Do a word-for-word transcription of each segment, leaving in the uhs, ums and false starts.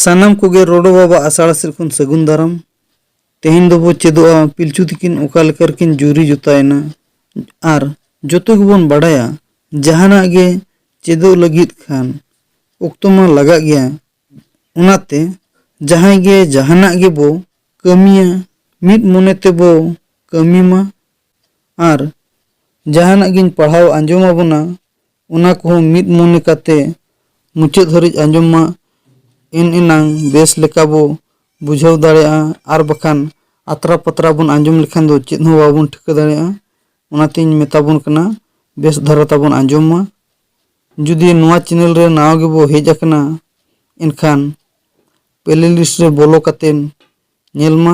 ᱥᱟᱱᱟᱢ ᱠᱚᱜᱮ ᱨᱚᱰᱚ ᱵᱟᱵᱟ ᱟᱥᱲᱟ ᱥᱮᱫ ᱠᱷᱚᱱ ᱥᱟᱹᱜᱩᱱ ᱫᱟᱨᱟᱢ᱾ ᱛᱮᱦᱮᱧ ᱫᱚᱵᱚ ᱪᱮᱫᱚᱜᱼᱟ ᱯᱤᱞᱪᱩ ᱛᱤᱠᱤᱱ ᱚᱠᱟ ᱞᱮᱠᱟ ᱨᱮᱠᱤᱱ ᱡᱩᱨᱤ ᱡᱚᱛᱟᱭᱮᱱᱟ᱾ ᱟᱨ ᱡᱚᱛᱚ ᱜᱮᱵᱚᱱ ᱵᱟᱰᱟᱭᱟ, ᱡᱟᱦᱟᱱᱟᱜ ᱜᱮ ᱪᱮᱫᱚᱜ ᱞᱟᱹᱜᱤᱫ ᱠᱷᱟᱱ ᱚᱠᱛᱚ ᱢᱟ ᱞᱟᱜᱟᱜ ᱜᱮᱭᱟ᱾ ᱚᱱᱟᱛᱮ ᱡᱟᱦᱟᱸᱭ ᱜᱮ ᱡᱟᱦᱟᱱᱟᱜ ᱜᱮᱵᱚ ᱠᱟᱹᱢᱤᱭᱟ, ᱢᱤᱫ ᱢᱚᱱᱮ ᱛᱮᱵᱚ ᱠᱟᱹᱢᱤ ᱢᱟ᱾ ᱟᱨ ᱡᱟᱦᱟᱱᱟᱜ ᱜᱤᱧ ᱯᱟᱲᱦᱟᱣ ᱟᱸᱡᱚᱢ ᱟᱵᱚᱱᱟ, ᱚᱱᱟ ᱠᱚᱦᱚᱸ ᱢᱤᱫ ᱢᱚᱱᱮ ᱠᱟᱛᱮ ᱢᱩᱪᱟᱹᱫ ᱦᱟᱹᱨᱤᱡ ᱟᱸᱡᱚᱢ ᱢᱟ᱾ ᱮᱱ ᱮᱱᱟᱝ ᱵᱮᱥ ᱞᱮᱠᱟ ᱵᱚ ᱵᱩᱡᱷᱟᱹᱣ ᱫᱟᱲᱮᱭᱟᱜᱼᱟ, ᱟᱨ ᱵᱟᱠᱷᱟᱱ ᱟᱛᱨᱟ ᱯᱟᱛᱨᱟ ᱵᱚᱱ ᱟᱸᱡᱚᱢ ᱞᱮᱠᱷᱟᱱ ᱫᱚ ᱪᱮᱫ ᱦᱚᱸ ᱵᱟᱵᱚᱱ ᱴᱷᱤᱠᱟᱹ ᱫᱟᱲᱮᱭᱟᱜᱼᱟ᱾ ᱚᱱᱟᱛᱤᱧ ᱢᱮᱛᱟ ᱵᱚᱱ ᱠᱟᱱᱟ, ᱵᱮᱥ ᱫᱷᱟᱨᱟ ᱛᱟᱵᱚᱱ ᱟᱸᱡᱚᱢ ᱢᱟ᱾ ᱡᱩᱫᱤ ᱱᱚᱣᱟ ᱪᱮᱱᱮᱞ ᱨᱮ ᱱᱟᱣᱟ ᱜᱮᱵᱚ ᱦᱮᱡ ᱟᱠᱟᱱᱟ, ᱮᱱᱠᱷᱟᱱ ᱯᱞᱮᱞᱤᱥᱴ ᱨᱮ ᱵᱚᱞᱚ ᱠᱟᱛᱮᱫ ᱧᱮᱞ ᱢᱟ᱾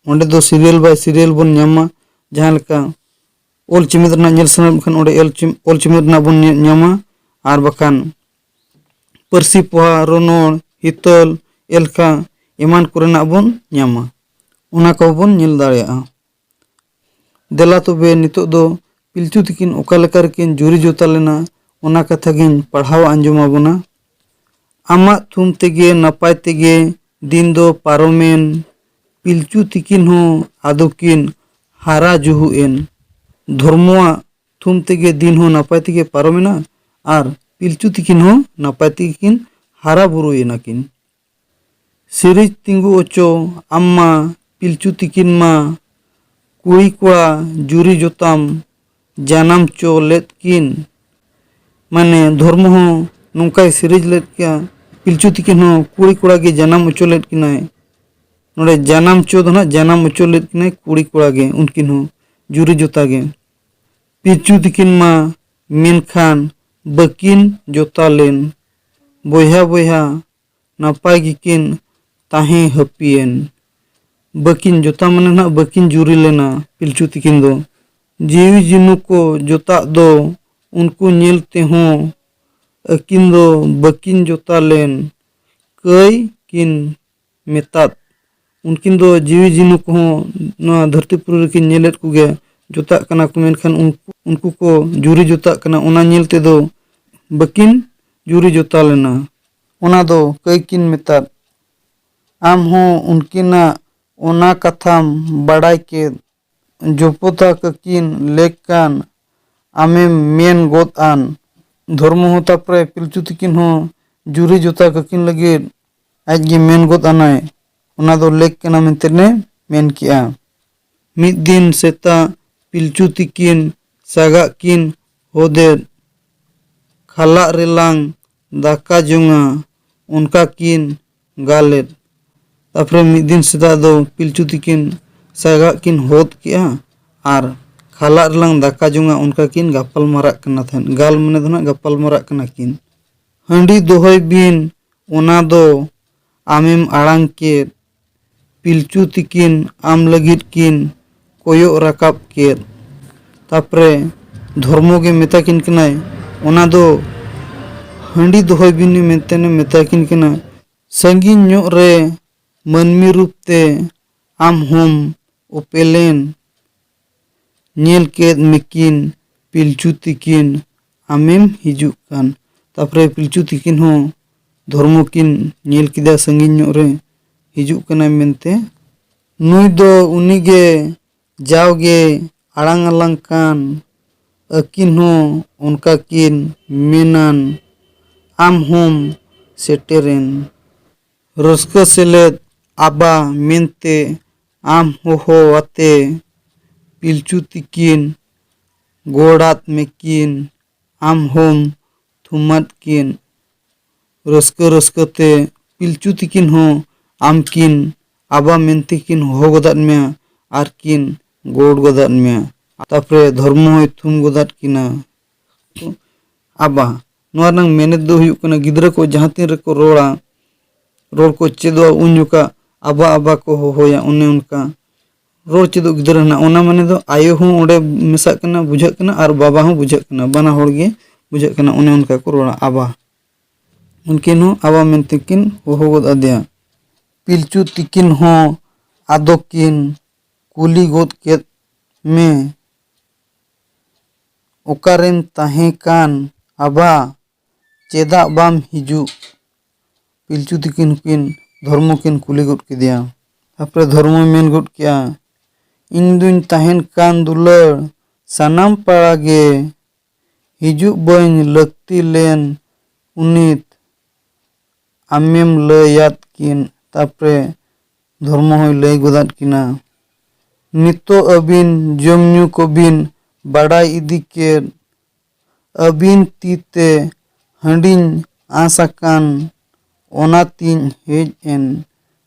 ᱚᱸᱰᱮ ᱫᱚ ᱥᱤᱨᱤᱭᱟᱞ ᱵᱟᱭ ᱥᱤᱨᱤᱭᱟᱞ ᱵᱚᱱ ᱧᱟᱢᱟ᱾ ᱡᱟᱦᱟᱸ ᱞᱮᱠᱟ ᱚᱞ ᱪᱮᱢᱮᱫ ᱨᱮᱱᱟᱜ ᱧᱮᱞ ᱥᱟᱱᱟ ᱠᱷᱟᱱ, ᱚᱸᱰᱮ ᱚᱞ ᱪᱮᱢ-, ᱚᱞ ᱪᱮᱢᱮᱫ ᱨᱮᱱᱟᱜ ᱵᱚᱱ ᱧᱮ-, ᱧᱟᱢᱟ᱾ ᱟᱨ ᱵᱟᱠᱷᱟᱱ ᱯᱟᱹᱨᱥᱤ ᱯᱚᱦᱟ, ᱨᱚᱱᱚᱲ, ᱦᱤᱛᱟᱹᱞ, ᱮᱞᱠᱷᱟ ᱮᱢᱟᱱ ᱠᱚᱨᱮᱱᱟᱜ ᱵᱚᱱ ᱧᱟᱢᱟ᱾ ᱚᱱᱟ ᱠᱚᱦᱚᱸ ᱵᱚᱱ ᱧᱮᱞ ᱫᱟᱲᱮᱭᱟᱜᱼᱟ᱾ ᱫᱮᱞᱟ ᱛᱚᱵᱮ ᱱᱤᱛᱚᱜ ᱫᱚ ᱯᱤᱞᱪᱩ ᱛᱤᱠᱤᱱ ᱚᱠᱟ ᱞᱮᱠᱟ ᱨᱮᱠᱤᱱ ᱡᱩᱨᱤ ᱡᱚᱛᱟ ᱞᱮᱱᱟ, ᱚᱱᱟ ᱠᱟᱛᱷᱟ ᱜᱤᱧ ᱯᱟᱲᱦᱟᱣ ᱟᱸᱡᱚᱢ ᱟᱵᱚᱱᱟ᱾ ᱟᱢᱟᱜ ᱛᱷᱩᱢ ᱛᱮᱜᱮ ᱱᱟᱯᱟᱭ ᱛᱮᱜᱮ ᱫᱤᱱ ᱫᱚ ᱯᱟᱨᱚᱢᱮᱱ, ᱯᱤᱞᱪᱩ ᱛᱤᱠᱤᱱ ᱦᱚᱸ ᱟᱫᱚ ᱠᱤᱱ ᱦᱟᱨᱟ ᱡᱩᱦᱩ ᱮᱱ᱾ ᱫᱷᱚᱨᱢᱚᱣᱟᱜ ᱛᱷᱩᱢ ᱛᱮᱜᱮ ᱫᱤᱱ ᱦᱚᱸ ᱱᱟᱯᱟᱭ ᱛᱮᱜᱮ ᱯᱟᱨᱚᱢᱮᱱᱟ ᱟᱨ ᱯᱤᱞᱪᱩ ᱛᱤᱠᱤᱱ ᱦᱚᱸ ᱱᱟᱯᱟᱭ ᱛᱮᱜᱮ ᱠᱤᱱ ᱦᱟᱨᱟ ᱵᱩᱨᱩᱭᱮᱱᱟ ᱠᱤᱱ᱾ ᱥᱤᱨᱤᱡᱽ ᱛᱤᱸᱜᱩ ᱚᱪᱚ ᱟᱢ ᱢᱟ, ᱯᱤᱞᱪᱩ ᱛᱤᱠᱤᱱ ᱢᱟ ᱠᱩᱲᱤ ᱠᱚᱲᱟ ᱡᱩᱨᱤ ᱡᱚᱛᱟᱢ ᱡᱟᱱᱟᱢ ᱪᱚ ᱞᱮᱫ ᱠᱤᱱ᱾ ᱢᱟᱱᱮ ᱫᱷᱚᱨᱢᱚ ᱦᱚᱸ ᱱᱚᱝᱠᱟᱭ ᱥᱤᱨᱤᱡᱽ ᱞᱮᱫ ᱠᱤᱱᱟ, ᱯᱤᱞᱪᱩ ᱛᱤᱠᱤᱱ ᱦᱚᱸ ᱠᱩᱲᱤ ᱠᱚᱲᱟ ᱜᱮ ᱡᱟᱱᱟᱢ ᱚᱪᱚ ᱞᱮᱫ ᱠᱤᱱᱟᱭ᱾ ᱱᱚᱰᱮ ᱡᱟᱱᱟᱢ ᱪᱚ ᱫᱚ ᱱᱟᱦᱟᱜ ᱡᱟᱱᱟᱢ ᱚᱪᱚ ᱞᱮᱫ ᱠᱤᱱᱟᱭ ᱠᱩᱲᱤ ᱠᱚᱲᱟ ᱜᱮ, ᱩᱱᱠᱤᱱ ᱦᱚᱸ ᱡᱩᱨᱤ ᱡᱚᱛᱟ ᱜᱮ᱾ ᱯᱤᱞᱪᱩ ᱛᱤᱠᱤᱱ ᱢᱟ ᱢᱮᱱᱠᱷᱟᱱ ᱵᱟᱹᱠᱤᱱ ᱡᱚᱛᱟ ᱞᱮᱱ, ᱵᱚᱭᱦᱟ ᱵᱚᱭᱦᱟ ᱱᱟᱯᱟᱭ ᱜᱮᱠᱤᱱ ᱛᱟᱦᱮᱸ ᱦᱟᱹᱯᱤᱭᱮᱱ᱾ ᱵᱟᱹᱠᱤᱱ ᱡᱚᱛᱟ ᱢᱟᱱᱮ ᱱᱟᱦᱟᱜ ᱵᱟᱹᱠᱤᱱ ᱡᱩᱨᱤ ᱞᱮᱱᱟ ᱯᱤᱞᱪᱩ ᱛᱤᱠᱤᱱ ᱫᱚ᱾ ᱡᱤᱣᱤ ᱡᱤᱱᱩ ᱠᱚ ᱡᱚᱛᱟᱜ ᱫᱚ ᱩᱱᱠᱩ ᱧᱮᱞ ᱛᱮᱦᱚᱸ ᱟᱹᱠᱤᱱ ᱫᱚ ᱵᱟᱹᱠᱤᱱ ᱡᱚᱛᱟ ᱞᱮᱱ᱾ ᱠᱟᱹᱭ ᱠᱤᱱ ᱢᱮᱛᱟᱫ᱾ ᱩᱱᱠᱤᱱ ᱫᱚ ᱡᱤᱣᱤ ᱡᱤᱱᱩ ᱠᱚᱦᱚᱸ ᱱᱚᱣᱟ ᱫᱷᱟᱹᱨᱛᱤ ᱯᱩᱨᱤ ᱨᱮᱠᱤᱱ ᱧᱮᱞᱮᱫ ᱠᱚᱜᱮᱭᱟ, ᱡᱚᱛᱟᱜ ᱠᱟᱱᱟ ᱠᱚ, ᱢᱮᱱᱠᱷᱟᱱ ᱩᱱᱠᱩ, ᱩᱱᱠᱩ ᱠᱚ ᱡᱩᱨᱤ ᱡᱚᱛᱟᱜ ᱠᱟᱱᱟ, ᱚᱱᱟ ᱧᱮᱞ ᱛᱮᱫᱚ ᱵᱟᱹᱠᱤᱱ ᱡᱩᱨᱤ ᱡᱚᱛᱟ ᱞᱮᱱᱟ᱾ ᱚᱱᱟ ᱫᱚ ᱠᱟᱹᱭ ᱠᱤᱱ ᱢᱮᱛᱟᱫ᱾ ᱟᱢ ᱦᱚᱸ ᱩᱱᱠᱤᱱᱟᱜ ᱚᱱᱟ ᱠᱟᱛᱷᱟᱢ ᱵᱟᱰᱟᱭ ᱠᱮᱫ᱾ ᱡᱚᱯᱚᱛᱟ ᱠᱟᱹᱠᱤᱱ ᱞᱮᱠ ᱠᱟᱱ ᱟᱢᱮᱢ ᱢᱮᱱ ᱜᱚᱫ ᱟᱱ᱾ ᱫᱷᱚᱨᱢᱚ ᱦᱚᱸ ᱛᱟᱯᱚᱨᱮ ᱯᱤᱞᱪᱩ ᱛᱤᱠᱤᱱ ᱦᱚᱸ ᱡᱩᱨᱤ ᱡᱚᱛᱟ ᱠᱟᱹᱠᱤᱱ ᱞᱟᱹᱜᱤᱫ ᱟᱡ ᱜᱮ ᱢᱮᱱ ᱜᱚᱫ ᱟᱱᱟᱭ, ᱚᱱᱟ ᱫᱚ ᱞᱮᱠ ᱠᱟᱱᱟ ᱢᱮᱱᱛᱮ ᱞᱮ ᱢᱮᱱ ᱠᱮᱜᱼᱟ᱾ ᱢᱤᱫ ᱫᱤᱱ ᱥᱮᱛᱟᱜ ᱯᱤᱞᱪᱩ ᱛᱤᱠᱤᱱ ᱥᱟᱜᱟᱜ ᱠᱤᱱ ᱦᱚᱫᱮᱫ, ᱠᱷᱟᱞᱟᱜ ᱨᱮᱞᱟᱝ ᱫᱟᱠᱟ ᱡᱚᱝᱟ, ᱚᱱᱠᱟ ᱠᱤᱱ ᱜᱟᱞᱮᱫ᱾ ᱛᱟᱯᱚᱨᱮ ᱢᱤᱫ ᱫᱤᱱ ᱥᱮᱛᱟᱜ ᱫᱚ ᱯᱤᱞᱪᱩ ᱛᱤᱠᱤᱱ ᱥᱟᱜᱟᱜ ᱠᱤᱱ ᱦᱚᱫ ᱠᱮᱜᱼᱟ ᱟᱨ ᱠᱷᱟᱞᱟᱜ ᱨᱮᱞᱟᱝ ᱫᱟᱠᱟ ᱡᱚᱝᱟ, ᱚᱱᱠᱟ ᱠᱤᱱ ᱜᱟᱯᱟᱞ ᱢᱟᱨᱟᱜ ᱠᱟᱱᱟ ᱛᱟᱦᱮᱸᱫ᱾ ᱜᱟᱞ ᱢᱟᱱᱮ ᱫᱚ ᱱᱟᱜ ᱜᱟᱯᱟᱞ ᱢᱟᱨᱟᱜ ᱠᱟᱱᱟ ᱠᱤᱱ᱾ ᱦᱟᱺᱰᱤ ᱫᱚᱦᱚᱭ ᱵᱤᱱ, ᱚᱱᱟ ᱫᱚ ᱟᱢᱮᱢ ᱟᱲᱟᱝ ᱠᱮᱫ᱾ ᱯᱤᱞᱪᱩ ᱛᱤᱠᱤᱱ ᱟᱢ ᱞᱟᱹᱜᱤᱫ ᱠᱤᱱ ᱠᱚᱭᱚᱜ ᱨᱟᱠᱟᱵ ᱠᱮᱫ᱾ ᱛᱟᱯᱚᱨᱮ ᱫᱷᱚᱨᱢᱚ ᱜᱮ ᱢᱮᱛᱟ ᱠᱤᱱ ᱠᱟᱱᱟᱭ, ᱚᱱᱟ ᱫᱚ ᱦᱟᱺᱰᱤ ᱫᱚᱦᱚᱭ ᱵᱤᱱ ᱢᱮᱱᱛᱮ ᱢᱮᱛᱟ ᱠᱤᱱ ᱠᱟᱱᱟ᱾ ᱥᱟᱺᱜᱤᱧ ᱧᱚᱜ ᱨᱮ ᱢᱟᱹᱱᱢᱤ ᱨᱩᱯ ᱛᱮ ᱟᱢ ᱦᱚᱸᱢ ᱚᱯᱮᱞᱮᱱ᱾ ᱧᱮᱞ ᱠᱮᱫ ᱢᱮᱠᱤᱱ ᱯᱤᱞᱪᱩ ᱛᱤᱠᱤᱱ ᱟᱢᱮᱢ ᱦᱤᱡᱩᱜ ᱠᱟᱱ᱾ ᱛᱟᱯᱚᱨᱮ ᱯᱤᱞᱪᱩ ᱛᱤᱠᱤᱱ ᱦᱚᱸ ᱫᱷᱚᱨᱢᱚ ᱠᱤᱱ ᱧᱮᱞ ᱠᱮᱫᱟ ᱥᱟᱺᱜᱤᱧ ᱧᱚᱜ ᱨᱮ ᱦᱤᱡᱩᱜ ᱠᱟᱱᱟᱭ ᱢᱮᱱᱛᱮ᱾ ᱱᱩᱭ ᱫᱚ ᱩᱱᱤᱜᱮ ᱡᱟᱣᱜᱮ ᱟᱲᱟᱝ ᱟᱞᱟᱝ ᱠᱟᱱ᱾ ᱟᱹᱠᱤᱱ ᱦᱚᱸ ᱚᱱᱠᱟ ᱠᱤᱱ ᱢᱮᱱᱟᱱ, ᱟᱢ ᱦᱚᱸᱢ ᱥᱮᱴᱮᱨᱮᱱ᱾ ᱨᱟᱹᱥᱠᱟᱹ ᱥᱮᱞᱮᱫ ᱟᱵᱟ ᱢᱮᱱᱛᱮ ᱟᱢ ᱦᱚᱦᱚ ᱟᱛᱮ ᱯᱤᱞᱪᱩ ᱛᱤᱠᱤᱱ ᱜᱚᱲᱟᱫ ᱢᱮᱠᱤᱱ, ᱟᱢ ᱦᱚᱸᱢ ᱛᱷᱩᱢᱟᱫ ᱠᱤᱱ᱾ ᱨᱟᱹᱥᱠᱟᱹ ᱨᱟᱹᱥᱠᱟᱹ ᱛᱮ ᱯᱤᱞᱪᱩ ᱛᱤᱠᱤᱱ ᱦᱚᱸ ᱟᱢ ᱠᱤᱱ ᱟᱵᱟ ᱢᱮᱱᱛᱮ ᱠᱤᱱ ᱦᱚᱦᱚ ᱜᱚᱫᱟᱫ ᱢᱮᱭᱟ ᱟᱨ ᱠᱤᱱ ᱜᱚᱲ ᱜᱚᱫᱟᱫ ᱢᱮᱭᱟ᱾ ᱛᱟᱯᱚᱨᱮ ᱫᱷᱚᱨᱢᱚ ᱦᱚᱸᱭ ᱛᱷᱩᱢ ᱜᱚᱫᱟᱫ ᱠᱤᱱᱟ᱾ ᱟᱵᱟ, ᱱᱚᱣᱟ ᱨᱮᱱᱟᱜ ᱢᱮᱱᱮᱛ ᱫᱚ ᱦᱩᱭᱩᱜ ᱠᱟᱱᱟ, ᱜᱤᱫᱽᱨᱟᱹ ᱠᱚ ᱡᱟᱦᱟᱸ ᱛᱤᱱ ᱨᱮᱠᱚ ᱨᱚᱲᱟ, ᱨᱚᱲ ᱠᱚ ᱪᱮᱫᱚᱜᱼᱟ, ᱩᱱ ᱡᱚᱠᱷᱟ ᱟᱵᱟ ᱟᱵᱟ ᱠᱚ ᱦᱚᱦᱚᱭᱟ, ᱚᱱᱮ ᱚᱱᱠᱟ᱾ ᱨᱚᱲ ᱪᱮᱫᱚᱜ ᱜᱤᱫᱽᱨᱟᱹ ᱨᱮᱱᱟᱜ ᱚᱱᱟ ᱢᱟᱱᱮ ᱫᱚ ᱟᱭᱳ ᱦᱚᱸ ᱚᱸᱰᱮ ᱢᱮᱥᱟᱜ ᱠᱟᱱᱟ, ᱵᱩᱡᱷᱟᱹᱜ ᱠᱟᱱᱟ, ᱟᱨ ᱵᱟᱵᱟ ᱦᱚᱸ ᱵᱩᱡᱷᱟᱹᱜ ᱠᱟᱱᱟ, ᱵᱟᱱᱟ ᱦᱚᱲ ᱜᱮ ᱵᱩᱡᱷᱟᱹᱜ ᱠᱟᱱᱟ, ᱚᱱᱮ ᱚᱱᱠᱟ ᱠᱚ ᱨᱚᱲᱟ ᱟᱵᱟ᱾ ᱩᱱᱠᱤᱱ ᱦᱚᱸ ᱟᱵᱟ ᱢᱮᱱᱛᱮ ᱠᱤᱱ ᱦᱚᱦᱚ ᱜᱚᱫ ᱟᱫᱮᱭᱟ᱾ ᱯᱤᱞᱪᱩ ᱛᱤᱠᱤᱱ ᱦᱚᱸ ᱟᱫᱚ ᱠᱤᱱ ᱠᱩᱞᱤ ᱜᱚᱫ ᱠᱮᱫ ᱢᱮ, ᱚᱠᱟᱨᱮᱢ ᱛᱟᱦᱮᱸ ᱠᱟᱱ ᱟᱵᱟ? ᱪᱮᱫᱟᱜ ᱵᱟᱢ ᱦᱤᱡᱩᱜ? ᱯᱤᱞᱪᱩ ᱛᱤᱠᱤᱱ ᱦᱚᱸᱠᱤᱱ ᱫᱷᱚᱨᱢᱚ ᱠᱤᱱ ᱠᱩᱞᱤ ᱜᱚᱫ ᱠᱮᱫᱮᱭᱟ᱾ ᱛᱟᱨᱯᱚᱨᱮ ᱫᱷᱚᱨᱢᱚᱭ ᱢᱮᱱ ᱜᱚᱫ ᱠᱮᱫᱼᱟ, "ᱤᱧ ᱫᱩᱧ ᱛᱟᱦᱮᱱ ᱠᱟᱱ ᱫᱩᱞᱟᱹᱲ ᱥᱟᱱᱟᱢ ᱯᱟᱲᱟ ᱜᱮ, ᱦᱤᱡᱩᱜ ᱵᱟᱹᱧ ᱞᱟᱹᱠᱛᱤ ᱞᱮᱱ ᱩᱱᱤᱛ ᱟᱢᱮᱢ ᱞᱟᱹᱭᱟᱫ ᱠᱤᱱ", ᱛᱟᱨᱯᱚᱨᱮ ᱫᱷᱚᱨᱢᱚ ᱦᱚᱸᱭ ᱞᱟᱹᱭ ᱜᱚᱫᱟᱫ ᱠᱤᱱᱟ, "ᱱᱤᱛᱚᱜ ᱟᱹᱵᱤᱱ ᱡᱚᱢ ᱧᱩ ᱠᱚᱵᱤᱱ ᱵᱟᱰᱟᱭ ᱤᱫᱤ ᱠᱮᱫ, ᱟᱹᱵᱤᱱ ᱛᱤ ᱛᱮ ᱦᱟᱺᱰᱤᱧ ᱟᱸᱥ ᱟᱠᱟᱱ, ᱚᱱᱟᱛᱤᱧ ᱦᱮᱡ ᱮᱱ᱾"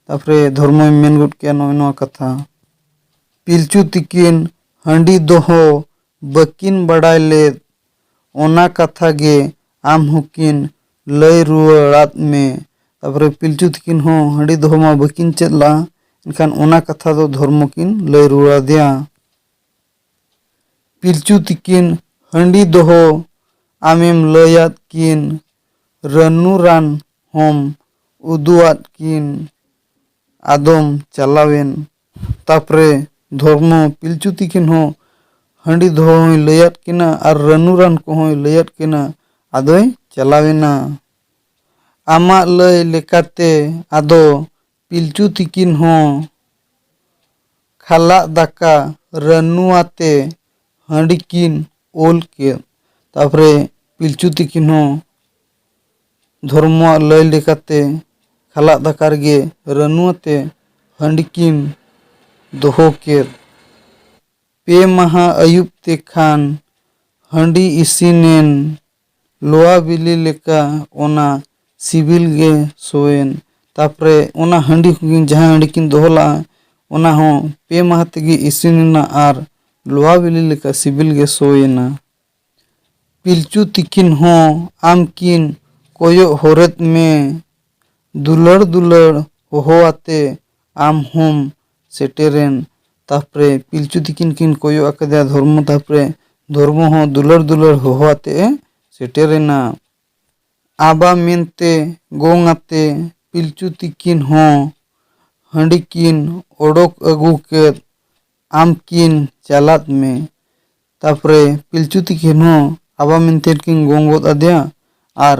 ᱛᱟᱨᱯᱚᱨᱮ ᱫᱷᱚᱨᱢᱚᱭ ᱢᱮᱱ ᱜᱚᱫ ᱠᱮᱫᱼᱟ ᱱᱚᱜᱼᱚᱭ ᱱᱚᱣᱟ ᱠᱟᱛᱷᱟ, ᱯᱤᱞᱪᱩ ᱛᱤᱠᱤᱱ ᱦᱟᱺᱰᱤ ᱫᱚᱦᱚ ᱵᱟᱹᱠᱤᱱ ᱵᱟᱰᱟᱭ ᱞᱮᱫ, ᱚᱱᱟ ᱠᱟᱛᱷᱟ ᱜᱮ ᱟᱢ ᱦᱚᱸᱠᱤᱱ ᱞᱟᱹᱭ ᱨᱩᱣᱟᱹᱲᱟᱫ ᱢᱮ᱾ ᱛᱟᱨᱯᱚᱨᱮ ᱯᱤᱞᱪᱩ ᱛᱤᱠᱤᱱ ᱦᱚᱸ ᱦᱟᱺᱰᱤ ᱫᱚᱦᱚ ᱢᱟ ᱵᱟᱹᱠᱤᱱ ᱪᱮᱫ ᱞᱟᱜᱼᱟ, ᱮᱱᱠᱷᱟᱱ ᱚᱱᱟ ᱠᱟᱛᱷᱟ ᱫᱚ ᱫᱷᱚᱨᱢᱚ ᱠᱤᱱ ᱞᱟᱹᱭ ᱨᱩᱣᱟᱹᱲ ᱟᱫᱮᱭᱟ᱾ ᱯᱤᱞᱪᱩ ᱛᱤᱠᱤᱱ ᱦᱟᱺᱰᱤ ᱫᱚᱦᱚ ᱟᱢᱮᱢ ᱞᱟᱹᱭᱟᱫ ᱠᱤᱱ, ᱨᱟᱹᱱᱩ ᱨᱟᱱ ᱦᱚᱸᱢ ᱩᱫᱩᱣᱟᱫ ᱠᱤᱱ, ᱟᱫᱚᱢ ᱪᱟᱞᱟᱣᱮᱱ᱾ ᱛᱟᱨᱯᱚᱨᱮ ᱫᱷᱚᱨᱢᱚ ᱯᱤᱞᱪᱩ ᱛᱤᱠᱤᱱ ᱦᱚᱸ ᱦᱟᱺᱰᱤ ᱫᱚᱦᱚ ᱦᱚᱸᱭ ᱞᱟᱹᱭᱟᱫ ᱠᱤᱱᱟ ᱟᱨ ᱨᱟᱹᱱᱩ ᱨᱟᱱ ᱠᱚᱦᱚᱸᱭ ᱞᱟᱹᱭᱟᱫ ᱠᱤᱱᱟ, ᱟᱫᱚᱭ ᱪᱟᱞᱟᱣᱮᱱᱟ᱾ ᱟᱢᱟᱜ ᱞᱟᱹᱭ ᱞᱮᱠᱟᱛᱮ ᱟᱫᱚ ᱯᱤᱞᱪᱩ ᱛᱤᱠᱤᱱ ᱦᱚᱸ ᱠᱷᱟᱞᱟᱜ ᱫᱟᱠᱟ ᱨᱟᱹᱱᱩ ᱟᱛᱮ ᱦᱟᱺᱰᱤ ᱠᱤᱱ ᱚᱞ ᱠᱮᱫ᱾ ᱛᱟᱨᱯᱚᱨᱮ ᱯᱤᱞᱪᱩ ᱛᱤᱠᱤᱱ ᱦᱚᱸ ᱫᱷᱚᱨᱢᱚᱣᱟᱜ ᱞᱟᱹᱭ ᱞᱮᱠᱟᱛᱮ ᱠᱷᱟᱞᱟᱜ ᱫᱟᱠᱟ ᱨᱮᱜᱮ ᱨᱟᱹᱱᱩ ᱟᱛᱮ ᱦᱟᱺᱰᱤ ᱠᱤᱱ ᱫᱚᱦᱚ ᱠᱮᱫ᱾ ᱯᱮ ᱢᱟᱦᱟ ᱟᱹᱭᱩᱵ ᱛᱮ ᱠᱷᱟᱱ ᱦᱟᱺᱰᱤ ᱤᱥᱤᱱᱮᱱ, ᱞᱚᱣᱟ ᱵᱤᱞᱤ ᱞᱮᱠᱟ ᱚᱱᱟ ᱥᱤᱵᱤᱞ ᱜᱮ ᱥᱚᱭᱮᱱ᱾ ᱛᱟᱨᱯᱚᱨᱮ ᱚᱱᱟ ᱦᱟᱺᱰᱤ ᱠᱤᱱ, ᱡᱟᱦᱟᱸ ᱦᱟᱺᱰᱤ ᱠᱤᱱ ᱫᱚᱦᱚ ᱞᱟᱜᱼᱟ, ᱚᱱᱟ ᱦᱚᱸ ᱯᱮ ᱢᱟᱦᱟ ᱛᱮᱜᱮ ᱤᱥᱤᱱ ᱮᱱᱟ ᱟᱨ ᱞᱚᱣᱟ ᱵᱤᱞᱤ ᱞᱮᱠᱟ ᱥᱤᱵᱤᱞ ᱜᱮ ᱥᱚᱭᱮᱱᱟ᱾ ᱯᱤᱞᱪᱩ ᱛᱤᱠᱤᱱ ᱦᱚᱸ ᱟᱢ ᱠᱤᱱ ᱠᱚᱭᱚᱜ ᱦᱚᱨᱮᱫ ᱢᱮ, ᱫᱩᱞᱟᱹᱲ ᱫᱩᱞᱟᱹᱲ ᱦᱚᱦᱚ ᱟᱛᱮ ᱟᱢ ᱦᱚᱸᱢ ᱥᱮᱴᱮᱨᱮᱱ᱾ ᱛᱟᱨᱯᱚᱨᱮ ᱯᱤᱞᱪᱩ ᱛᱤᱠᱤᱱ ᱠᱤᱱ ᱠᱚᱭᱚᱜ ᱟᱠᱟᱫᱮᱭᱟ ᱫᱷᱚᱨᱢᱚ, ᱛᱟᱨᱯᱚᱨᱮ ᱫᱷᱚᱨᱢᱚ ᱦᱚᱸ ᱫᱩᱞᱟᱹᱲ ᱫᱩᱞᱟᱹᱲ ᱦᱚᱦᱚ ᱟᱛᱮ ᱮ ᱥᱮᱴᱮᱨᱮᱱᱟ᱾ ᱟᱵᱟ ᱢᱮᱱᱛᱮ ᱜᱚᱝ ᱟᱛᱮ ᱯᱤᱞᱪᱩ ᱛᱤᱠᱤᱱ ᱦᱚᱸ ᱦᱟᱺᱰᱤ ᱠᱤᱱ ᱚᱰᱚᱠ ᱟᱹᱜᱩ ᱠᱮᱫ, ᱟᱢ ᱠᱤᱱ ᱪᱟᱞᱟᱫ ᱢᱮ᱾ ᱛᱟᱨᱯᱚᱨᱮ ᱯᱤᱞᱪᱩ ᱛᱤᱠᱤᱱ ᱦᱚᱸ ᱟᱵᱟ ᱢᱮᱱᱛᱮ ᱠᱤᱱ ᱜᱚᱝ ᱜᱚᱫ ᱟᱫᱮᱭᱟ ᱟᱨ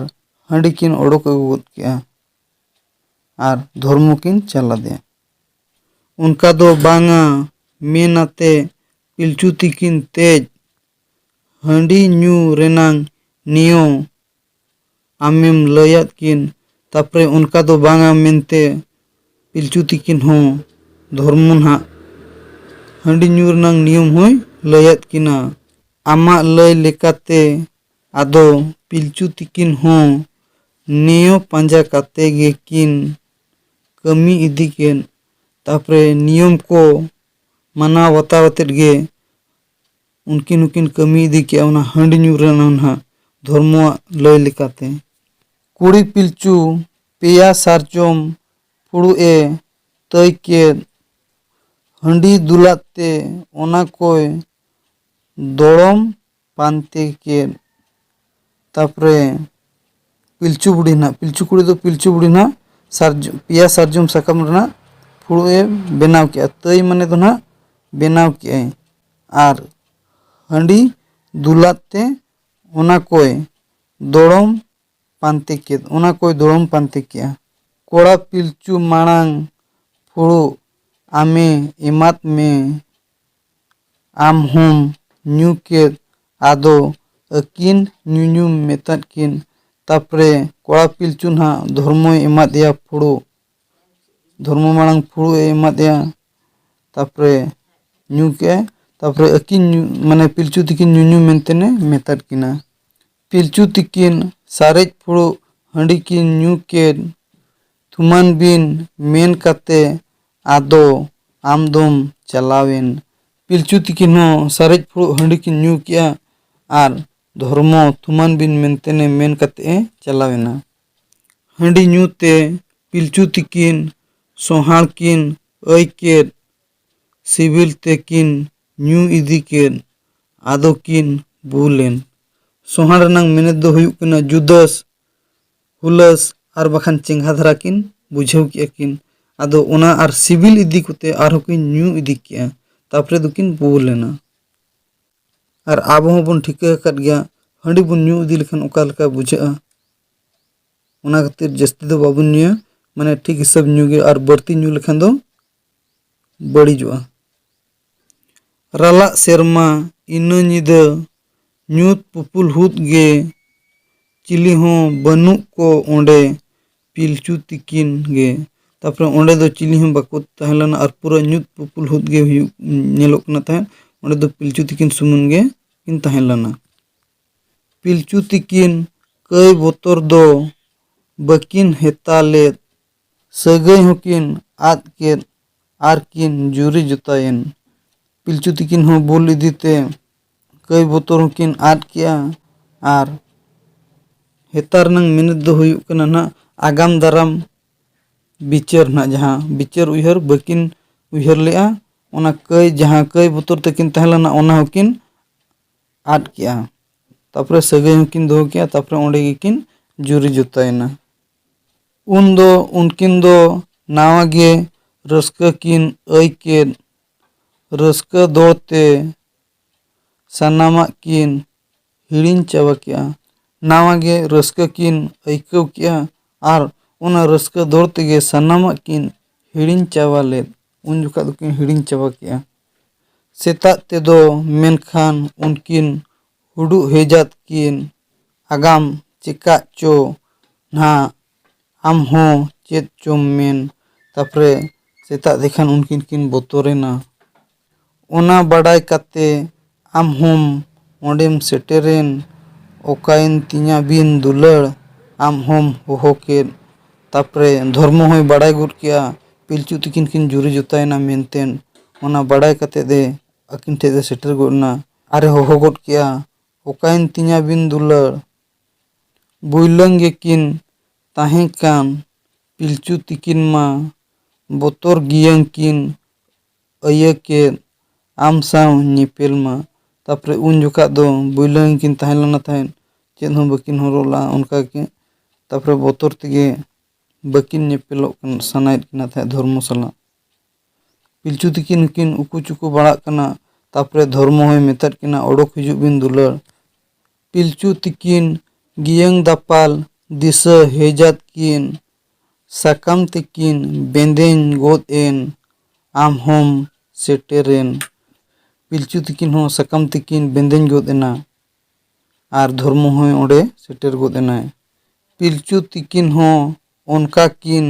ᱦᱟᱺᱰᱤ ᱠᱤᱱ ᱚᱰᱚᱠ ᱟᱹᱜᱩ ᱜᱚᱫ ᱠᱮᱫᱼᱟ᱾ ᱟᱨ ᱫᱷᱚᱨᱢᱚ ᱠᱤᱱ ᱪᱟᱞ ᱟᱫᱮᱭᱟ᱾ ᱚᱱᱠᱟ ᱫᱚ ᱵᱟᱝᱟ ᱢᱮᱱ ᱟᱛᱮ ᱯᱤᱞᱪᱩ ᱛᱤᱠᱤᱱ ᱛᱮᱡ ᱦᱟᱺᱰᱤ ᱧᱩ ᱨᱮᱱᱟᱝ ᱱᱤᱭᱚᱢ ᱟᱢᱮᱢ ᱞᱟᱹᱭᱟᱫ ᱠᱤᱱ, ᱛᱟᱯᱚᱨᱮ ᱚᱱᱠᱟ ᱫᱚ ᱵᱟᱝᱟ ᱢᱮᱱᱛᱮ ᱯᱤᱞᱪᱩ ᱛᱤᱠᱤᱱ ᱦᱚᱸ ᱫᱷᱚᱨᱢᱚ ᱱᱟᱦᱟᱜ ᱦᱟᱺᱰᱤ ᱧᱩ ᱨᱮᱱᱟᱝ ᱱᱤᱭᱚᱢ ᱦᱚᱸᱭ ᱞᱟᱹᱭᱟᱫ ᱠᱤᱱᱟ᱾ ᱟᱢᱟᱜ ᱞᱟᱹᱭ ᱞᱮᱠᱟᱛᱮ ᱟᱫᱚ ᱯᱤᱞᱪᱩ ᱛᱤᱠᱤᱱ ᱦᱚᱸ ᱱᱤᱭᱚᱢ ᱯᱟᱸᱡᱟ ᱠᱟᱛᱮ ᱜᱮᱠᱤᱱ ᱠᱟᱹᱢᱤ ᱤᱫᱤ ᱠᱮᱫ᱾ ᱛᱟᱯᱚᱨᱮ ᱱᱤᱭᱚᱢ ᱠᱚ ᱢᱟᱱᱟᱣ ᱵᱟᱛᱟᱣ ᱟᱛᱮᱫ ᱜᱮ ᱩᱱᱠᱤᱱ ᱦᱚᱸᱠᱤᱱ ᱠᱟᱹᱢᱤ ᱤᱫᱤ ᱠᱮᱜᱼᱟ ᱚᱱᱟ ᱦᱟᱺᱰᱤ ᱧᱩ ᱨᱮᱱᱟᱜ ᱱᱟᱦᱟᱜ ᱫᱷᱚᱨᱢᱚᱣᱟᱜ ᱞᱟᱹᱭ ᱞᱮᱠᱟᱛᱮ᱾ ᱠᱩᱲᱤ ᱯᱤᱞᱪᱩ ᱯᱮᱭᱟ ᱥᱟᱨᱡᱚᱢ ᱯᱷᱩᱲᱩᱜ ᱮ ᱛᱟᱹᱭ ᱠᱮᱫ, ᱦᱟᱺᱰᱤ ᱫᱩᱞᱟᱜ ᱛᱮ ᱚᱱᱟ ᱠᱚᱭ ᱫᱚᱲᱚᱢ ᱯᱟᱱᱛᱮ ᱠᱮᱫ᱾ ᱛᱟᱯᱚᱨᱮ ᱯᱤᱞᱪᱩ ᱵᱩᱲᱦᱤ ᱱᱟᱦᱟᱜ, ᱯᱤᱞᱪᱩ ᱠᱩᱲᱤ ᱫᱚ ᱯᱤᱞᱪᱩ ᱵᱩᱲᱦᱤ ᱱᱟᱦᱟᱜ ᱥᱟᱨᱡᱚ-, ᱯᱮᱭᱟ ᱥᱟᱨᱡᱚᱢ ᱥᱟᱠᱟᱢ ᱨᱮᱱᱟᱜ ᱯᱷᱩᱲᱩᱜ ᱮ ᱵᱮᱱᱟᱣ ᱠᱮᱜᱼᱟ᱾ ᱛᱟᱹᱭ ᱢᱟᱱᱮ ᱫᱚ ᱱᱟᱦᱟᱜ ᱵᱮᱱᱟᱣ ᱠᱮᱜᱼᱟᱭ᱾ ᱟᱨ ᱦᱟᱺᱰᱤ ᱫᱩᱞᱟᱜ ᱛᱮ ᱚᱱᱟ ᱠᱚᱭ ᱫᱚᱲᱚᱢ ᱯᱟᱱᱛᱮ ᱠᱮᱫ, ᱚᱱᱟ ᱠᱚᱭ ᱫᱚᱲᱚᱢ ᱯᱟᱱᱛᱮ ᱠᱮᱜᱼᱟ᱾ ᱠᱚᱲᱟ ᱯᱤᱞᱪᱩ ᱢᱟᱲᱟᱝ ᱯᱷᱩᱲᱩᱜ ᱟᱢᱮ ᱮᱢᱟᱫ ᱢᱮ, ᱟᱢ ᱦᱚᱸᱢ ᱧᱩ ᱠᱮᱫ, ᱟᱫᱚ ᱟᱹᱠᱤᱱ ᱧᱩᱧᱩᱢ ᱢᱮᱛᱟᱫ ᱠᱤᱱ᱾ ᱛᱟᱯᱚᱨᱮ ᱠᱚᱲᱟ ᱯᱤᱞᱪᱩ ᱱᱟᱦᱟᱜ ᱫᱷᱚᱨᱢᱚᱭ ᱮᱢᱟᱫᱮᱭᱟ ᱯᱷᱩᱲᱩᱜ, ᱫᱷᱚᱨᱢᱚ ᱢᱟᱲᱟᱝ ᱯᱷᱩᱲᱩᱜ ᱮ ᱮᱢᱟᱫᱮᱭᱟ᱾ ᱛᱟᱯᱚᱨᱮ ᱧᱩ ᱠᱮᱜᱼᱟᱭ᱾ ᱛᱟᱯᱚᱨᱮ ᱟᱹᱠᱤᱱ ᱧᱩ-, ᱢᱟᱱᱮ ᱯᱤᱞᱪᱩ ᱛᱤᱠᱤᱱ ᱧᱩᱧᱩ ᱢᱮᱱᱛᱮᱱᱮ ᱢᱮᱛᱟᱫ ᱠᱤᱱᱟ᱾ ᱯᱤᱞᱪᱩ ᱛᱤᱠᱤᱱ ᱥᱟᱨᱮᱡ ᱯᱷᱩᱲᱩᱜ ᱦᱟᱺᱰᱤ ᱠᱤᱱ ᱧᱩ ᱠᱮᱫ᱾ ᱛᱷᱩᱢᱟᱱ ᱵᱤᱱ ᱢᱮᱱ ᱠᱟᱛᱮ ᱟᱫᱚ ᱟᱢ ᱫᱚᱢ ᱪᱟᱞᱟᱣᱮᱱ᱾ ᱯᱤᱞᱪᱩ ᱛᱤᱠᱤᱱ ᱦᱚᱸ ᱥᱟᱨᱮᱡ ᱯᱷᱩᱲᱩᱜ ᱦᱟᱺᱰᱤ ᱠᱤᱱ ᱧᱩ ᱠᱮᱜᱼᱟ ᱟᱨ ᱫᱷᱚᱨᱢᱚ ᱛᱷᱩᱢᱟᱱ ᱵᱤᱱ ᱢᱮᱱᱛᱮᱱᱮ ᱢᱮᱱ ᱠᱟᱛᱮ ᱮ ᱪᱟᱞᱟᱣᱮᱱᱟ᱾ ᱦᱟᱺᱰᱤ ᱧᱩ ᱛᱮ ᱯᱤᱞᱪᱩ ᱛᱤᱠᱤᱱ ᱥᱚᱸᱦᱟᱲ ᱠᱤᱱ ᱟᱹᱭ ᱠᱮᱫ, ᱥᱤᱵᱤᱞ ᱛᱮᱠᱤᱱ ᱧᱩ ᱤᱫᱤ ᱠᱮᱫ, ᱟᱫᱚ ᱠᱤᱱ ᱵᱩᱞ ᱮᱱ᱾ ᱥᱚᱸᱦᱟᱲ ᱨᱮᱱᱟᱝ ᱢᱮᱱᱮᱛ ᱫᱚ ᱦᱩᱭᱩᱜ ᱠᱟᱱᱟ ᱡᱩᱫᱟᱹᱥ, ᱦᱩᱞᱟᱹᱥ ᱟᱨ ᱵᱟᱠᱷᱟᱱ ᱪᱮᱸᱜᱷᱟ ᱫᱷᱟᱨᱟ ᱠᱤᱱ ᱵᱩᱡᱷᱟᱹᱣ ᱠᱮᱜᱼᱟ ᱠᱤᱱ᱾ ᱟᱫᱚ ᱚᱱᱟ ᱟᱨ ᱥᱤᱵᱤᱞ ᱤᱫᱤ ᱠᱚᱛᱮ ᱟᱨᱦᱚᱸ ᱠᱤᱱ ᱧᱩ ᱤᱫᱤ ᱠᱮᱜᱼᱟ, ᱛᱟᱯᱚᱨᱮ ᱫᱚᱠᱤᱱ ᱵᱩᱞ ᱮᱱᱟ᱾ ᱟᱨ ᱟᱵᱚ ᱦᱚᱸᱵᱚᱱ ᱴᱷᱤᱠᱟᱹ ᱟᱠᱟᱫ ᱜᱮᱭᱟ, ᱦᱟᱺᱰᱤ ᱵᱚᱱ ᱧᱩ ᱤᱫᱤ ᱞᱮᱠᱷᱟᱱ ᱚᱠᱟ ᱞᱮᱠᱟ ᱵᱩᱡᱷᱟᱹᱜᱼᱟ᱾ ᱚᱱᱟ ᱠᱷᱟᱹᱛᱤᱨ ᱡᱟᱹᱥᱛᱤ ᱫᱚ ᱵᱟᱵᱚᱱ ᱧᱩᱭᱟ, ᱢᱟᱱᱮ ᱴᱷᱤᱠ ᱦᱤᱥᱟᱹᱵ ᱧᱩ ᱜᱮ, ᱟᱨ ᱵᱟᱹᱲᱛᱤ ᱧᱩ ᱞᱮᱠᱷᱟᱱ ᱫᱚ ᱵᱟᱹᱲᱤᱡᱚᱜᱼᱟ᱾ ᱨᱟᱞᱟᱜ ᱥᱮᱨᱢᱟ ᱤᱱᱟᱹ ᱧᱤᱫᱟᱹ ᱧᱩᱛ ᱯᱩᱯᱩᱞ ᱦᱩᱫ ᱜᱮ, ᱪᱤᱞᱤ ᱦᱚᱸ ᱵᱟᱹᱱᱩᱜ ᱠᱚ ᱚᱸᱰᱮ, ᱯᱤᱞᱪᱩ ᱛᱤᱠᱤᱱ ᱜᱮ᱾ ᱛᱟᱯᱚᱨᱮ ᱚᱸᱰᱮ ᱫᱚ ᱪᱤᱞᱤ ᱦᱚᱸ ᱵᱟᱠᱚ ᱛᱟᱦᱮᱸ ᱞᱮᱱᱟ ᱟᱨ ᱯᱩᱨᱟᱹ ᱧᱩᱛ ᱯᱩᱯᱩᱞ ᱦᱩᱫ ᱜᱮ ᱦᱩᱭᱩᱜ, ᱧᱮᱞᱚᱜ ᱠᱟᱱᱟ ᱛᱟᱦᱮᱸᱫ᱾ ᱚᱸᱰᱮ ᱫᱚ ᱯᱤᱞᱪᱩ ᱛᱤᱠᱤᱱ ᱥᱩᱢᱩᱝ ᱜᱮ ᱠᱤᱱ ᱛᱟᱦᱮᱸ ᱞᱮᱱᱟ᱾ ᱯᱤᱞᱪᱩ ᱛᱤᱠᱤᱱ ᱠᱟᱹᱭ ᱵᱚᱛᱚᱨ ᱫᱚ ᱵᱟᱹᱠᱤᱱ ᱦᱮᱛᱟ ᱞᱮᱫ, ᱥᱟᱹᱜᱟᱹᱭ ᱦᱚᱸᱠᱤᱱ ᱟᱫ ᱠᱮᱫ ᱟᱨ ᱠᱤᱱ ᱡᱩᱨᱤ ᱡᱚᱛᱟᱭᱮᱱ᱾ ᱯᱤᱞᱪᱩ ᱛᱤᱠᱤᱱ ᱦᱚᱸ ᱵᱩᱞ ᱤᱫᱤᱛᱮ ᱠᱟᱹᱭ ᱵᱚᱛᱚᱨ ᱦᱚᱸᱠᱤᱱ ᱟᱫ ᱠᱮᱜᱼᱟ᱾ ᱟᱨ ᱦᱮᱛᱟ ᱨᱮᱱᱟᱝ ᱢᱮᱱᱮᱛ ᱫᱚ ᱦᱩᱭᱩᱜ ᱠᱟᱱᱟ ᱱᱟᱦᱟᱜ ᱟᱜᱟᱢ ᱫᱟᱨᱟᱢ ᱵᱤᱪᱟᱹᱨ ᱱᱟᱦᱟᱜ, ᱡᱟᱦᱟᱸ ᱵᱤᱪᱟᱹᱨ ᱩᱭᱦᱟᱹᱨ ᱵᱟᱹᱠᱤᱱ ᱩᱭᱦᱟᱹᱨ ᱞᱮᱜᱼᱟ, ᱚᱱᱟ ᱠᱟᱹᱭ, ᱡᱟᱦᱟᱸ ᱠᱟᱹᱭ ᱵᱚᱛᱚᱨ ᱛᱮᱠᱤᱱ ᱛᱟᱦᱮᱸ ᱞᱮᱱᱟ, ᱚᱱᱟ ᱦᱚᱸᱠᱤᱱ ᱟᱫ ᱠᱮᱜᱼᱟ᱾ ᱛᱟᱯᱚᱨᱮ ᱥᱟᱹᱜᱟᱹᱭ ᱦᱚᱸᱠᱤᱱ ᱫᱚᱦᱚ ᱠᱮᱜᱼᱟ, ᱛᱟᱯᱚᱨᱮ ᱚᱸᱰᱮ ᱜᱮᱠᱤᱱ ᱡᱩᱨᱤ ᱡᱚᱛᱟᱭᱮᱱᱟ᱾ ᱩᱱᱫᱚ ᱩᱱᱠᱤᱱ ᱫᱚ ᱱᱟᱣᱟ ᱜᱮ ᱨᱟᱹᱥᱠᱟᱹ ᱠᱤᱱ ᱟᱹᱭ ᱠᱮᱫ᱾ ᱨᱟᱹᱥᱠᱟᱹ ᱫᱚᱲ ᱛᱮ ᱥᱟᱱᱟᱢᱟᱜ ᱠᱤᱱ ᱦᱤᱲᱤᱧ ᱪᱟᱵᱟ ᱠᱮᱜᱼᱟ᱾ ᱱᱟᱣᱟ ᱜᱮ ᱨᱟᱹᱥᱠᱟᱹ ᱠᱤᱱ ᱟᱹᱭᱠᱟᱹᱣ ᱠᱮᱜᱼᱟ ᱟᱨ ᱚᱱᱟ ᱨᱟᱹᱥᱠᱟᱹ ᱫᱚᱲ ᱛᱮᱜᱮ ᱥᱟᱱᱟᱢᱟᱜ ᱠᱤᱱ ᱦᱤᱲᱤᱧ ᱪᱟᱵᱟ ᱞᱮᱫ᱾ ᱩᱱ ᱡᱚᱠᱷᱟᱜ ᱫᱚᱠᱤᱱ ᱦᱤᱲᱤᱧ ᱪᱟᱵᱟ ᱠᱮᱜᱼᱟ᱾ ᱥᱮᱛᱟᱜ ᱛᱮᱫᱚ ᱢᱮᱱᱠᱷᱟᱱ ᱩᱱᱠᱤᱱ ᱦᱩᱰᱩᱜ ᱦᱮᱡᱟᱫ ᱠᱤᱱ, ᱟᱜᱟᱢ ᱪᱮᱠᱟᱜ ᱪᱚ ᱱᱟᱦᱟᱜ, ᱟᱢ ᱦᱚᱸ ᱪᱮᱫ ᱪᱚᱢ ᱢᱮᱱ᱾ ᱛᱟᱯᱚᱨᱮ ᱥᱮᱛᱟᱜ ᱛᱮᱠᱷᱟᱱ ᱩᱱᱠᱤᱱ ᱠᱤᱱ ᱵᱚᱛᱚᱨᱮᱱᱟ᱾ ᱚᱱᱟ ᱵᱟᱰᱟᱭ ᱠᱟᱛᱮ ᱟᱢ ᱦᱚᱸᱢ ᱚᱸᱰᱮᱢ ᱥᱮᱴᱮᱨᱮᱱ, ᱚᱠᱟᱭᱮᱱ ᱛᱤᱧᱟ ᱵᱤᱱ ᱫᱩᱞᱟᱹᱲ, ᱟᱢ ᱦᱚᱸᱢ ᱦᱚᱦᱚ ᱠᱮᱫ᱾ ᱛᱟᱯᱚᱨᱮ ᱫᱷᱚᱨᱢᱚ ᱦᱚᱸᱭ ᱵᱟᱰᱟᱭ ᱜᱚᱫ ᱠᱮᱜᱼᱟ ᱯᱤᱞᱪᱩ ᱛᱤᱠᱤᱱ ᱠᱤᱱ ᱡᱩᱨᱤ ᱡᱚᱛᱟᱭᱮᱱᱟ ᱢᱮᱱᱛᱮ᱾ ᱚᱱᱟ ᱵᱟᱰᱟᱭ ᱠᱟᱛᱮ ᱫᱮ ᱟᱹᱠᱤᱱ ᱴᱷᱮᱱ ᱫᱮ ᱥᱮᱴᱮᱨ ᱜᱚᱫ ᱮᱱᱟ ᱟᱨᱮ ᱦᱚᱦᱚ ᱜᱚᱫ ᱠᱮᱜᱼᱟ, ᱚᱠᱟᱭᱮᱱ ᱛᱤᱧᱟ ᱵᱤᱱ ᱫᱩᱞᱟᱹᱲ? ᱵᱩᱭᱞᱟᱹᱝ ᱜᱮᱠᱤᱱ ᱛᱟᱦᱮᱸ ᱠᱟᱱ ᱯᱤᱞᱪᱩ ᱛᱤᱠᱤᱱ ᱢᱟ ᱵᱚᱛᱚᱨ ᱜᱮᱭᱟᱝ ᱠᱤᱱ ᱟᱹᱭᱟᱹ ᱠᱮᱫ, ᱟᱢ ᱥᱟᱶ ᱧᱮᱯᱮᱞ ᱢᱟ᱾ ᱛᱟᱯᱚᱨᱮ ᱩᱱ ᱡᱚᱠᱷᱟᱜ ᱫᱚ ᱵᱩᱭᱞᱟᱹᱝ ᱠᱤᱱ ᱛᱟᱦᱮᱸ ᱞᱮᱱᱟ ᱛᱟᱦᱮᱸᱫ, ᱪᱮᱫ ᱦᱚᱸ ᱵᱟᱹᱠᱤᱱ ᱦᱚᱨᱚᱜ ᱞᱟᱜᱼᱟ ᱚᱱᱠᱟ ᱜᱮ᱾ ᱛᱟᱯᱚᱨᱮ ᱵᱚᱛᱚᱨ ᱛᱮᱜᱮ ᱵᱟᱹᱠᱤᱱ ᱧᱮᱯᱮᱞᱚᱜ ᱠᱟᱱ, ᱥᱟᱱᱟᱭᱮᱫ ᱠᱤᱱᱟ ᱛᱟᱦᱮᱸᱫ ᱫᱷᱚᱨᱢᱚ ᱥᱟᱞᱟᱜ᱾ ᱯᱤᱞᱪᱩ ᱛᱤᱠᱤᱱ ᱦᱚᱸᱠᱤᱱ ᱩᱠᱩ ᱪᱩᱠᱩ ᱵᱟᱲᱟᱜ ᱠᱟᱱᱟ᱾ ᱛᱟᱯᱚᱨᱮ ᱫᱷᱚᱨᱢᱚ ᱦᱚᱸᱭ ᱢᱮᱛᱟᱫ ᱠᱤᱱᱟ, "ᱚᱰᱚᱠ ᱦᱤᱡᱩᱜ ᱵᱤᱱ ᱫᱩᱞᱟᱹᱲ᱾" ᱯᱤᱞᱪᱩ ᱛᱤᱠᱤᱱ ᱜᱤᱭᱟᱹᱝ ᱫᱟᱯᱟᱞ ᱫᱤᱥᱟᱹ ᱦᱮᱡᱟᱫ ᱠᱤᱱ᱾ ᱥᱟᱠᱟᱢ ᱛᱤᱠᱤᱱ ᱵᱮᱸᱫᱮᱧ ᱜᱚᱫ ᱮᱱ, ᱟᱢ ᱦᱚᱸᱢ ᱥᱮᱴᱮᱨᱮᱱ᱾ ᱯᱤᱞᱪᱩ ᱛᱤᱠᱤᱱ ᱦᱚᱸ ᱥᱟᱠᱟᱢ ᱛᱤᱠᱤᱱ ᱵᱮᱸᱫᱮᱧ ᱜᱚᱫ ᱮᱱᱟ ᱟᱨ ᱫᱷᱚᱨᱢᱚ ᱦᱚᱸ ᱚᱸᱰᱮ ᱥᱮᱴᱮᱨ ᱜᱚᱫ ᱮᱱᱟᱭ᱾ ᱯᱤᱞᱪᱩ ᱛᱤᱠᱤᱱ ᱦᱚᱸ ᱚᱱᱠᱟ ᱠᱤᱱ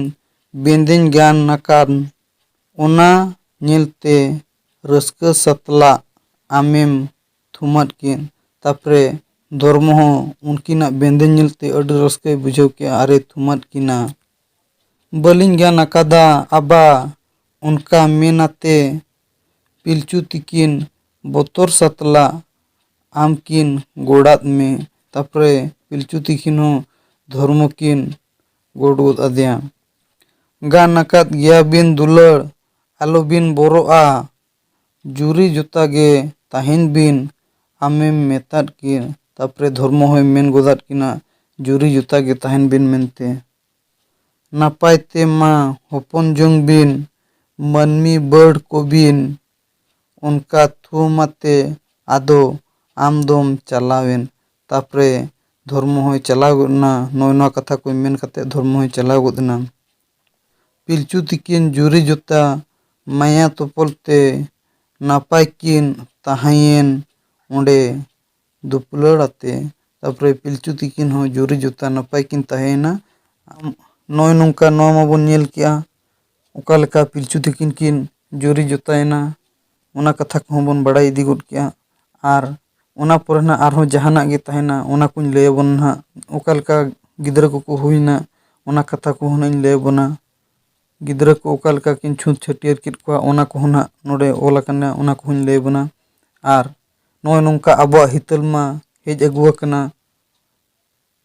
ᱵᱮᱸᱫᱮᱧ ᱜᱟᱱ ᱟᱠᱟᱱ, ᱚᱱᱟ ᱧᱮᱞᱛᱮ ᱨᱟᱹᱥᱠᱟᱹ ᱥᱟᱛᱞᱟᱜ ᱟᱢᱮᱢ ᱛᱷᱩᱢᱟᱫ ᱠᱤᱱ᱾ ᱛᱟᱯᱚᱨᱮ ᱫᱷᱚᱨᱢᱚ ᱦᱚᱸ ᱩᱱᱠᱤᱱᱟᱜ ᱵᱮᱸᱫᱮᱧ ᱧᱮᱞᱛᱮ ᱟᱹᱰᱤ ᱨᱟᱹᱥᱠᱟᱹᱭ ᱵᱩᱡᱷᱟᱹᱣ ᱠᱮᱜᱼᱟ ᱟᱨᱮ ᱛᱷᱩᱢᱟᱫ ᱠᱤᱱᱟ᱾ ᱵᱟᱹᱞᱤᱧ ᱜᱟᱱ ᱟᱠᱟᱫᱟ ᱟᱵᱟ, ᱚᱱᱠᱟ ᱢᱮᱱ ᱟᱛᱮ ᱯᱤᱞᱪᱩ ᱛᱤᱠᱤᱱ ᱵᱚᱛᱚᱨ ᱥᱟᱛᱞᱟ ᱟᱢ ᱠᱤᱱ ᱜᱚᱲᱟᱫ ᱢᱮ᱾ ᱛᱟᱯᱚᱨᱮ ᱯᱤᱞᱪᱩ ᱛᱤᱠᱤᱱ ᱦᱚᱸ ᱫᱷᱚᱨᱢᱚ ᱠᱤᱱ ᱜᱚᱲ ᱜᱚᱫ ᱟᱫᱮᱭᱟ᱾ ᱜᱟᱱ ᱟᱠᱟᱫ ᱜᱮᱭᱟ ᱵᱤᱱ ᱫᱩᱞᱟᱹᱲ, ᱟᱞᱚ ᱵᱤᱱ ᱵᱚᱨᱚᱜᱼᱟ, ᱡᱩᱨᱤ ᱡᱚᱛᱟ ᱜᱮ ᱛᱟᱦᱮᱱ ᱵᱤᱱ, ᱟᱢᱮᱢ ᱢᱮᱛᱟᱫ ᱠᱤᱱ᱾ ᱛᱟᱯᱚᱨᱮ ᱫᱷᱚᱨᱢᱚ ᱦᱚᱸᱭ ᱢᱮᱱ ᱜᱚᱫᱟᱫ ᱠᱤᱱᱟ, ᱡᱩᱨᱤ ᱡᱚᱛᱟ ᱜᱮ ᱛᱟᱦᱮᱱ ᱵᱤᱱ ᱢᱮᱱᱛᱮ᱾ ᱱᱟᱯᱟᱭ ᱛᱮ ᱢᱟ ᱦᱚᱯᱚᱱ ᱡᱚᱝ ᱵᱤᱱ, ᱢᱟᱹᱱᱢᱤ ᱵᱟᱹᱲ ᱠᱚᱵᱤᱱ᱾ ᱚᱱᱠᱟ ᱛᱷᱩᱢ ᱟᱛᱮ ᱟᱫᱚ ᱟᱢ ᱫᱚᱢ ᱪᱟᱞᱟᱣᱮᱱ᱾ ᱛᱟᱯᱚᱨᱮ ᱫᱷᱚᱨᱢᱚ ᱦᱚᱸᱭ ᱪᱟᱞᱟᱣ ᱜᱚᱫ ᱮᱱᱟ᱾ ᱱᱚᱜᱼᱚᱭ ᱱᱚᱣᱟ ᱠᱟᱛᱷᱟ ᱠᱚ ᱢᱮᱱ ᱠᱟᱛᱮ ᱫᱷᱚᱨᱢᱚ ᱦᱚᱸᱭ ᱪᱟᱞᱟᱣ ᱜᱚᱫ ᱮᱱᱟ᱾ ᱯᱤᱞᱪᱩ ᱛᱤᱠᱤᱱ ᱡᱩᱨᱤ ᱡᱚᱛᱟ ᱢᱟᱭᱟ ᱛᱚᱯᱚᱞ ᱛᱮ ᱱᱟᱯᱟᱭ ᱠᱤᱱ ᱛᱟᱦᱮᱸᱭᱮᱱ ᱚᱸᱰᱮ ᱫᱩᱯᱞᱟᱹᱲ ᱟᱛᱮ᱾ ᱛᱟᱯᱚᱨᱮ ᱯᱤᱞᱪᱩ ᱛᱤᱠᱤᱱ ᱦᱚᱸ ᱡᱩᱨᱤ ᱡᱚᱛᱟ ᱱᱟᱯᱟᱭ ᱠᱤᱱ ᱛᱟᱦᱮᱸᱭᱮᱱᱟ᱾ ᱟᱢ, ᱱᱚᱜᱼᱚᱭ ᱱᱚᱝᱠᱟ ᱱᱚᱣᱟ ᱢᱟᱵᱚᱱ ᱧᱮᱞ ᱠᱮᱜᱼᱟ, ᱚᱠᱟ ᱞᱮᱠᱟ ᱯᱤᱞᱪᱩ ᱛᱤᱠᱤᱱ ᱠᱤᱱ ᱡᱩᱨᱤ ᱡᱚᱛᱟᱭᱮᱱᱟ, ᱚᱱᱟ ᱠᱟᱛᱷᱟ ᱠᱚᱦᱚᱸ ᱵᱚᱱ ᱵᱟᱲᱟᱭ ᱤᱫᱤ ᱜᱚᱫ ᱠᱮᱜᱼᱟ᱾ ᱟᱨ ᱚᱱᱟ ᱯᱚᱨᱮ ᱱᱟᱜ ᱟᱨᱦᱚᱸ ᱡᱟᱦᱟᱱᱟᱜ ᱜᱮ ᱛᱟᱦᱮᱱᱟ, ᱚᱱᱟ ᱠᱚᱧ ᱞᱟᱹᱭ ᱟᱵᱚᱱᱟ ᱱᱟᱦᱟᱜ᱾ ᱚᱠᱟ ᱞᱮᱠᱟ ᱜᱤᱫᱽᱨᱟᱹ ᱠᱚᱠᱚ ᱦᱩᱭᱱᱟ, ᱚᱱᱟ ᱠᱟᱛᱷᱟ ᱠᱚᱦᱚᱸ ᱱᱟᱜ ᱤᱧ ᱞᱟᱹᱭ ᱟᱵᱚᱱᱟ᱾ ᱜᱤᱫᱽᱨᱟᱹ ᱠᱚ ᱚᱠᱟ ᱞᱮᱠᱟ ᱠᱤᱱ ᱪᱷᱩᱸᱛ ᱪᱷᱟᱹᱴᱭᱟᱹᱨ ᱠᱮᱫ ᱠᱚᱣᱟ, ᱚᱱᱟ ᱠᱚᱦᱚᱸ ᱱᱟᱜ ᱱᱚᱰᱮ ᱚᱞ ᱟᱠᱟᱱᱟ, ᱚᱱᱟ ᱠᱚᱦᱚᱸᱧ ᱞᱟᱹᱭ ᱟᱵᱚᱱᱟ᱾ ᱟᱨ ᱱᱚᱜᱼᱚᱭ ᱱᱚᱝᱠᱟ ᱟᱵᱚᱣᱟᱜ ᱦᱤᱛᱟᱹᱞ ᱢᱟ ᱦᱮᱡ ᱟᱹᱜᱩ ᱟᱠᱟᱱᱟ᱾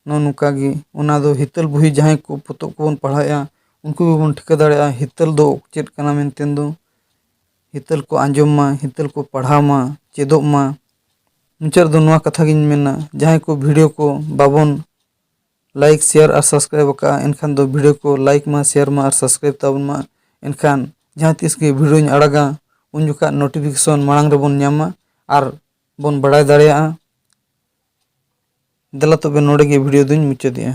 ᱱᱚᱜᱼᱚ ᱱᱚᱝᱠᱟ ᱜᱮ ᱚᱱᱟ ᱫᱚ ᱦᱤᱛᱟᱹᱞ ᱵᱩᱦᱤ ᱡᱟᱦᱟᱸᱭ ᱠᱚ ᱯᱚᱛᱚᱵ ᱠᱚᱵᱚᱱ ᱯᱟᱲᱦᱟᱣᱮᱫᱼᱟ, ᱩᱱᱠᱩ ᱜᱮᱵᱚᱱ ᱴᱷᱤᱠᱟᱹ ᱫᱟᱲᱮᱭᱟᱜᱼᱟ ᱦᱤᱛᱟᱹᱞ ᱫᱚ ᱪᱮᱫ ᱠᱟᱱᱟ ᱢᱮᱱᱛᱮ ᱫᱚ᱾ ᱦᱤᱛᱟᱹᱞ ᱠᱚ ᱟᱸᱡᱚᱢ ᱢᱟ, ᱦᱤᱛᱟᱹᱞ ᱠᱚ ᱯᱟᱲᱦᱟᱣ ᱢᱟ, ᱪᱮᱫᱚᱜ ᱢᱟ᱾ ᱢᱩᱪᱟᱹᱫ ᱨᱮᱫᱚ ᱱᱚᱣᱟ ᱠᱟᱛᱷᱟ ᱜᱤᱧ ᱢᱮᱱᱟ, ᱡᱟᱦᱟᱸᱭ ᱠᱚ ᱵᱷᱤᱰᱤᱭᱳ ᱠᱚ ᱵᱟᱵᱚᱱ ᱞᱟᱭᱤᱠ, ᱥᱮᱭᱟᱨ ᱟᱨ ᱥᱟᱵᱥᱠᱨᱟᱭᱤᱵ ᱟᱠᱟᱫᱼᱟ, ᱮᱱᱠᱷᱟᱱ ᱫᱚ ᱵᱷᱤᱰᱤᱭᱳ ᱠᱚ ᱞᱟᱭᱤᱠ ᱢᱟ, ᱥᱮᱭᱟᱨ ᱢᱟ ᱟᱨ ᱥᱟᱵᱥᱠᱨᱟᱭᱤᱵ ᱛᱟᱵᱚᱱ ᱢᱟ᱾ ᱮᱱᱠᱷᱟᱱ ᱡᱟᱦᱟᱸ ᱛᱤᱥ ᱜᱮ ᱵᱷᱤᱰᱤᱭᱳᱧ ᱟᱲᱟᱜᱟ, ᱩᱱ ᱡᱚᱠᱷᱟᱜ ᱱᱳᱴᱤᱯᱷᱤᱠᱮᱥᱚᱱ ᱢᱟᱲᱟᱝ ᱨᱮᱵᱚᱱ ᱧᱟᱢᱟ ᱟᱨ ᱵᱚᱱ ᱵᱟᱲᱟᱭ ᱫᱟᱲᱮᱭᱟᱜᱼᱟ᱾ ᱫᱮᱞᱟ ᱛᱚᱵᱮ ᱱᱚᱰᱮ ᱜᱮ ᱵᱷᱤᱰᱤᱭᱳ ᱫᱚᱧ ᱢᱩᱪᱟᱹᱫᱮᱜᱼᱟ᱾